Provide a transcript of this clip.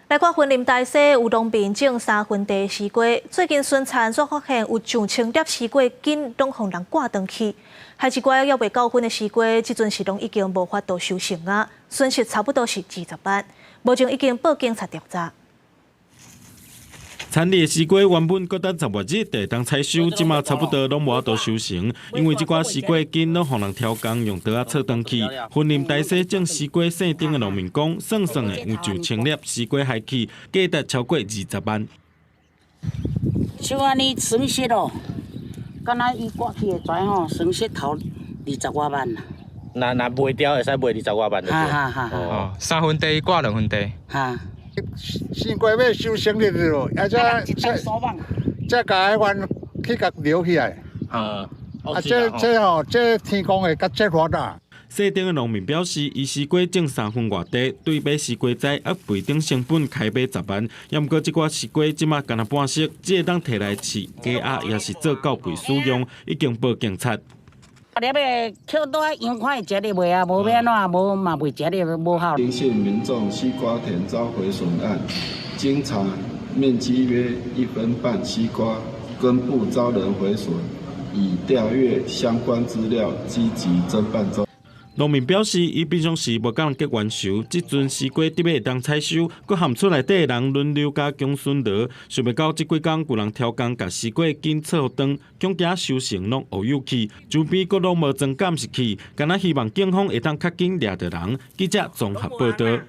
來看雲林大溪有農民種三分地西瓜，最近巡田煞發現有上千粒西瓜根攏予人割斷去，害一寡猶未夠薰的西瓜，這陣時攏已經無法度收成啊，損失差不多是20萬。目前已經報警察調查。田裡的西瓜原本閣等10外日就會當採收，這馬差不多攏無法度收成，因為這寡西瓜根攏予人挑工用刀仔切斷去。雲林大溪種西瓜姓丁的農民講，算算的有上千粒西瓜害去，價值超過20萬。像按呢損失哦，敢若伊割去的跩吼，損失頭20外萬啦。若若賣掉會使賣20外萬就對。哈哈哈！哦，三分地割兩分地。哈。西瓜欲收成了咯，啊這這這共彼彎去共留起來。啊，啊這這吼，這天公會較節罰啦。姓丁的農民表示，伊西瓜種三分外地，對買西瓜栽啊賠頂成本開買十萬，猶毋過這寡西瓜這馬干焦半熟，只會當提來飼雞鴨，抑是做廍肥使用，已經報警察。啊，你欲捡倒養看會食得袂啊？無欲按怎，無嘛袂食得無好。丁姓民眾西瓜田遭毀損案，經查面積約1分半西瓜根部遭人毀損，已調閱相關資料，積極偵辦中。農民表示，伊平常時無佮人結冤仇，這陣西瓜得欲會當採收，閣含厝內底的人輪流加強巡邏，想袂到這幾工有人挑工共西瓜根切予斷，恐驚收成攏烏有去，周邊閣攏無裝監視器，干焦希望警方會當較緊掠著人。記者綜合報導。